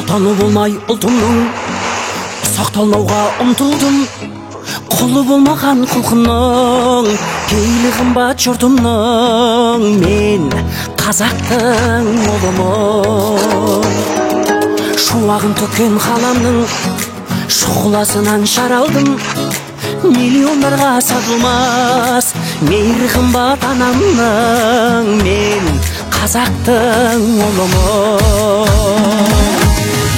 Сұлтаны болмай ұлтымның, ұсақталмауға ұмтылдым. Құлы болмаған құлқынның, пейілі қымбат жұртымның. Мен қазақтың ұлымын. Шуағын төккен қаламның шұғыласынан шаралдым. Миллиондарға сатылмас мейірі қымбат анамның. Мен қазақтың ұлымын.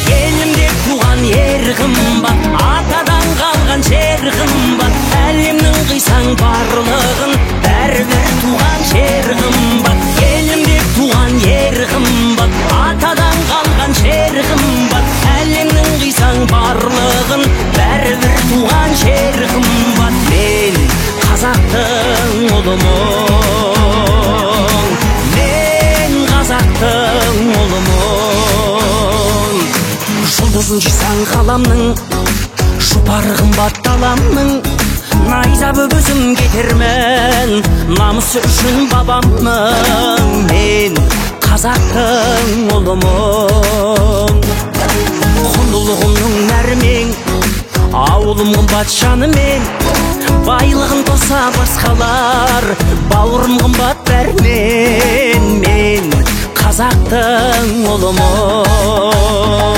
Елімде туған ер қымбат, атадан қалған жер қымбат. Әлемнің қисаң барлығын, бәрібір туған жер қымбат. Елімде туған ер қымбат, атадан қалған жер қымбат. Әлемнің қисаң барлығын, бәрібір туған жер қымбат. Мен қазақтың ұлымын. Мен қазақтың ұлымын. Жұлдызын жисаң ғаламның, жұпары қымбат даламның. Найза өгізім кетермін, намысы үшін бабамның. Мен қазақтың ұлымын. Құндылығымның нәрімен, ауылым қымбат жанымен. Байлығын тоса басқалар, бауырым қымбат бәрінен. Мен қазақтың ұлымын.